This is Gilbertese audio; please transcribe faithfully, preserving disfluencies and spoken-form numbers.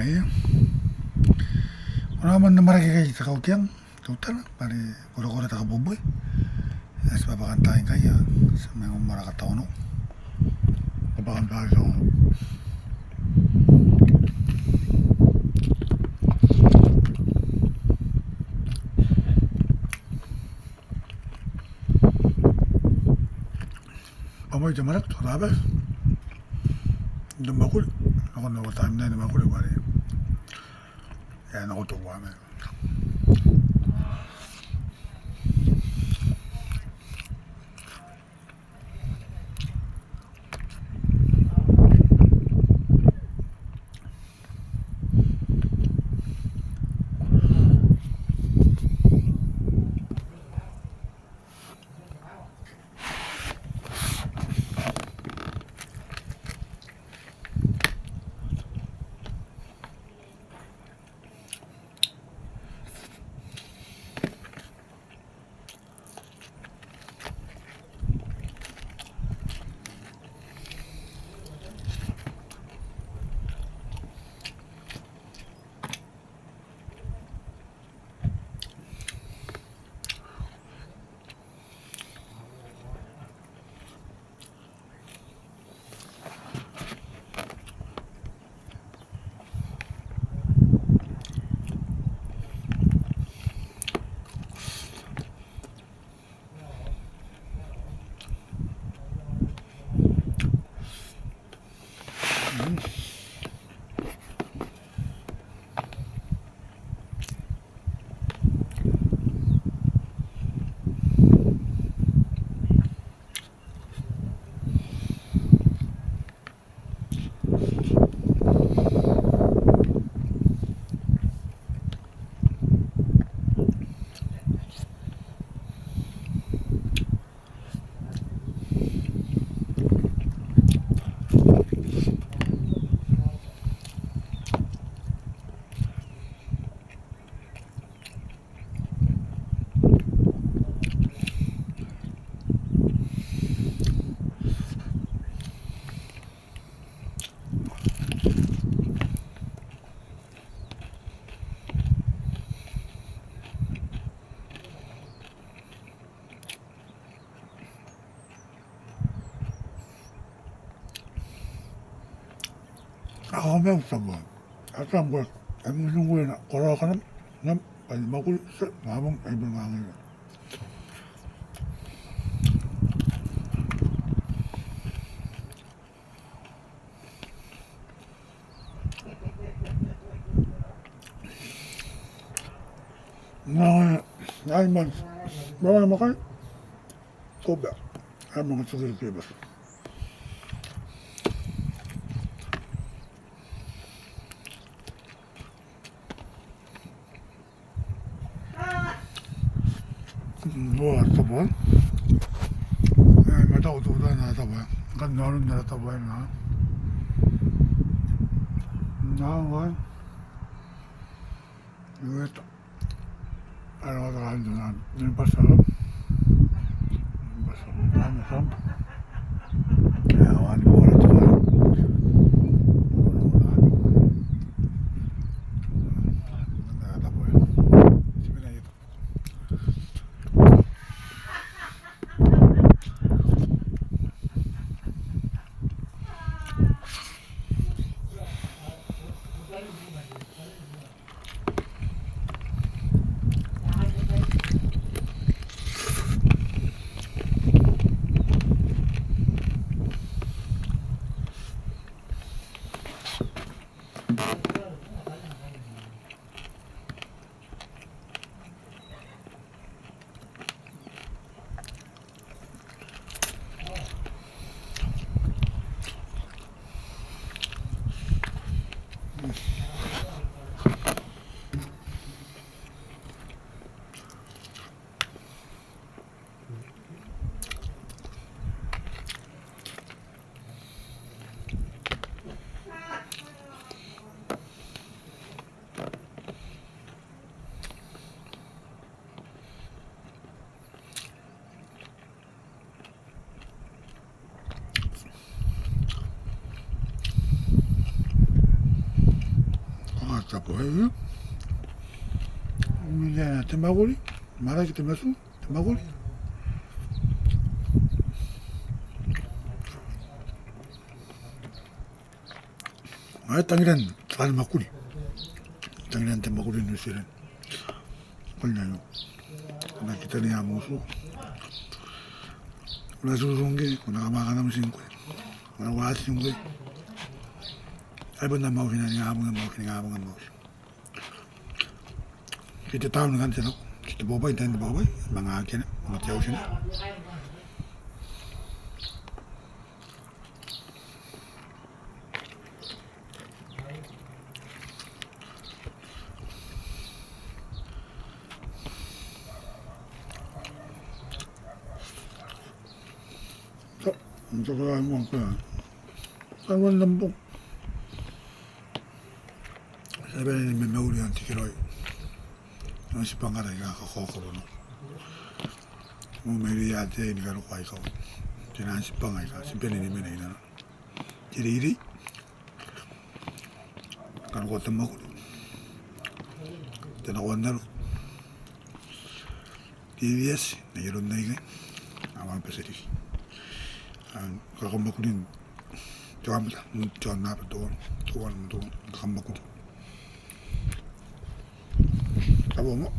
Ia. Ko na moan amwarake ikai te Kautiang, teutana, bwa are korekore te kabuebue. Ae ti bwakantaai ngkai, ti a manga mwaraka taono. Bwakantaai taono. Bwa mai te mwaraki, te Tabati. N te mwakuri, nakon au taim naba ni mwakuri bwa are e a nako teuaei. Ao kam a tia n taboa. A tia n taboa. Am nungui na koroa kanam, nam, bwa ni mwakuri, ti a manga bon ai bon ngangaia. Ngai, ngai man, ngai man makai. Ko bia, ngai man makai, ko bia. Noa taboa. E, ma tau tu tana taboa. Kan noa nara taboa na. Na wa. Weta. Ara wata kan tu na. Ni basa. Ni basa. Ni basa. Ya, wani bora tu. Bora, bora. Nara taboa. Sibina ito. Tabo, e. Mwiina te mwakuri, maraki te matu, te mwakuri. Ai tangiran te mwakuri. Tangiran te mwakuri n New Zealand. Ko na io. Ko na kitani am utu. Ko na tutu ngkoe, ko na kamaka am utu ngkoe. Ko na waaki ngkoe. Ai bon am mwakuri n ae, am mwakuri, am mwakuri. Ke te taon ngkanne te nako, ke te bobwai, tain te bobwai, manga akea, manga te auti. So, n tokora moa ngkoe. Aron nambong. Ti a bane ni mamauri n te kiroi. N tibwangara aika kakaokoro nako. Moa mairouia ataei ni karokoa aika uoua. Ti na tibwanga aika, ti bane ni mena i nanon te reirei. Karokoa te mwakuri. Te nakoanaro. Te ieti, n ai aron aikai. Aua bati riki. Am, kakamwakuri n te aomata, n te aonnaba, teuana, teuana, teuana, kakamwakuri. Tabo moa.